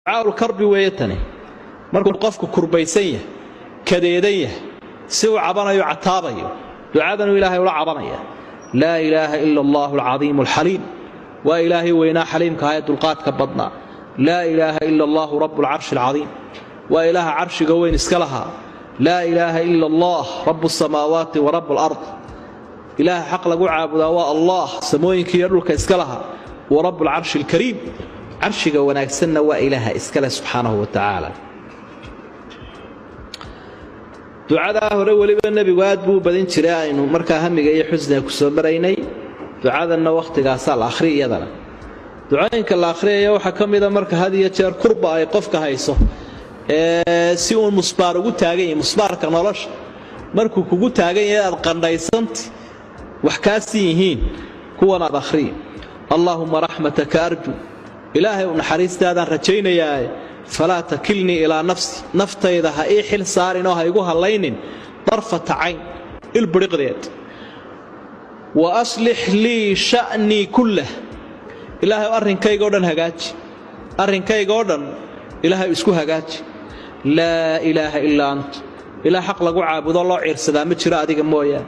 Ducaaulkarbi weeye tani. Markuu qofku kurbaysan yahay, kadeedan yahay, si uu cabanayo, cataabayo, ducadanuu Ilaahay ula cabanaya. Laa ilaaha ila allahu alcadiimu alxaliim, waa Ilaahay weynaa, xaliimka ahaa ee dulqaadka badnaa. Laa ilaaha ila allahu rabu alcarshi alcadiim, waa Ilaaha carshiga weyn iska lahaa. Laa ilaaha ila allah rabu asamaawaati wa rabu alard, Ilaaha xaq lagu caabudaa waa Allah, samooyinka iyo dhulka iska lahaa. Wa rabu alcarshi alkariim, carshiga wanaagsanna waa Ilaaha iskale subxaanahu wa tacaala. Ducadaa hore weliba nebigu aad buu u badin jiray, aynu markaa hamiga iyo xusniga ku soo maraynay. Ducadanna wakhtigaasaa la akhri. Iyadana ducooyinka la akhriyaya waxaa ka mida marka had iyo jeer kurba ay qofka hayso, ee si uun musbaar ugu taagan yahay, musbaarka nolosha markuu kugu taagan yahay, aad qandhaysanti, wax kaasii yihiin, kuwan aad akhriyi. Allaahuma raxmataka arju, Ilaahay u naxariistaadaan rajaynayaae, falaa takilnii ilaa nafsi, naftayda ha ii xil saarin oo ha igu hallaynin, darfata cayn, ilbiriqdeed. Wa aslix lii sha'nii kullah, Ilaahay arrinkaygao dhan hagaaji, arrinkaygoo dhan Ilaahay isku hagaaji. Laa ilaaha ilaa ant, ilaah xaq lagu caabudo loo ciirsadaa ma jiro adiga mooyaane.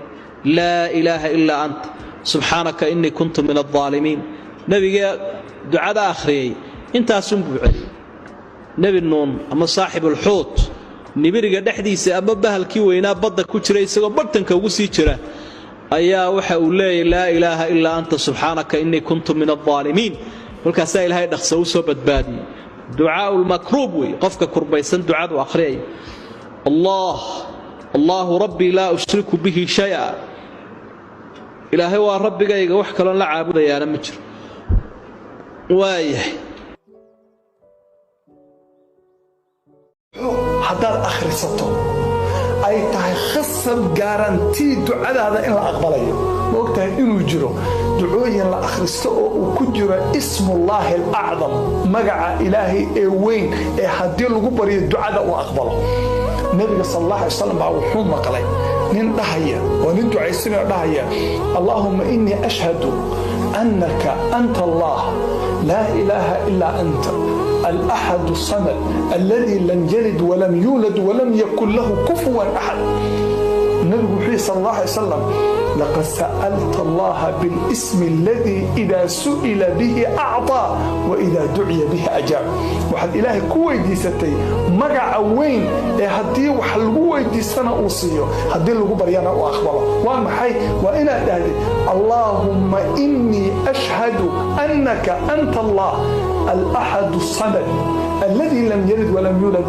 Laa ilaaha ilaa ant, subxaanaka innii kuntu min aldaalimiin. Nebigee ducada akhriyey intaasunbuu celiyey. Nebi Nuun ama saaxibulxuut, nibiriga dhexdiisa ama bahalkii weynaa badda ku jira, isagoo bartanka ugu sii jira, ayaa waxa uu leeyahy: laa ilaaha ilaa anta, subxaanaka innii kuntu min aldaalimiin. Kolkaasaa Ilaahay dhaqso u soo badbaadiyey. Ducaau lmakruub wey, qofka kurbaysan ducadu akhriyaya. Allah allaahu rabbii laa ushriku bihi shaya, Ilaahay waa rabbigayga, wax kaloon la caabudayaana ma jiro. Waayahay. Haddaad akhrisato ay tahay khasab gaarantii ducadaada in la aqbalayo. Ma ogtahay inuu jiro ducooyin la akhristo oo uu ku jiro ismullaahi alacdam, magaca Ilaahay ee weyn, ee haddii lagu baryo ducada uu aqbalo? Nabiga sal allah alay slam baa wuxuu maqlay nin dhahaya oo nin ducaysanoo dhahaya: allaahuma innii ashhadu annaka anta allah, laa ilaaha ilaa anta, الأحد الصمد الذي لم يلد ولم يولد ولم يكن له كفوا أحد. النبي wuxuu sal الله عليه وسلم: لقد سألت الله بالاسم الذي إذا سئل به أعطى وإذا دعي به أجاب. Waxaad Ilaahay ku weydiisatay magaca weyn ee haddii wax lagu weydiistana uu siiyo, haddii lagu baryana uu aqbalo. Waa maxay? Waa inaad dhahdid: allaahumma innii ashhadu annaka anta allah, الأحد الصمد الذي لم يلد ولم يولد.